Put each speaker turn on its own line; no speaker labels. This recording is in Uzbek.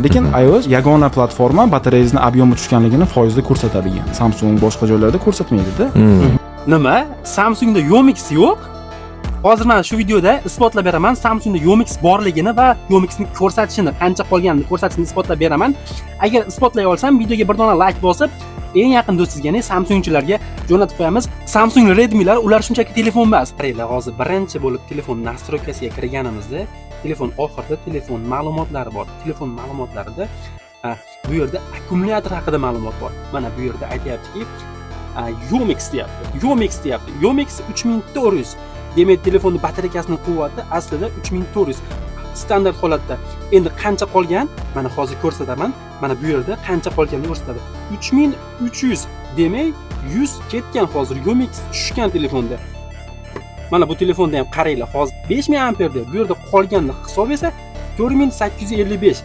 Lekin iOS yagona platforma, batareyangizni объем i tushganligini foizda ko'rsatadigan. Samsung, boshqa joylarda ko'rsatmaydi-da.
Nima? Samsungda Yomix yo'q? Hozir mana shu videoda isbotlab beraman Samsungda Yomix borligini va Yomixni ko'rsatishini, qancha qolganini ko'rsatishini isbotlab beraman. Agar isbotlay olsam, videoga bir dona like bosib, eng yaqin do'stingizga, ya'ni Samsungchilarga jo'natib qo'yamiz. Samsung Redmi'lar ular shunchaki telefon emas. Qaranglar, hozir birinchi bo'lib telefon настройка siga kirganimizda, telefon oxirida telefon ma'lumotlari bor. Telefon ma'lumotlarida bu yerda akkumulyator haqida ma'lumot bor. Mana bu yerda aytyaptiki, Yomix deyapti. Yomix deyapti. Yomix 3400. Demak, telefonni batareykasining quvvati aslida 3400 standart holatda. Endi qancha qolgan? Mana hozir ko'rsataman. Mana bu yerda qancha qolganini ko'rsatadi. 3300. Demak, 100 ketgan, hozir Yomix tushgan telefonda. Mana bu telefonda ham qaranglar, hozir 5000 amperda, bu yerda qolganni hisobi esa 4855.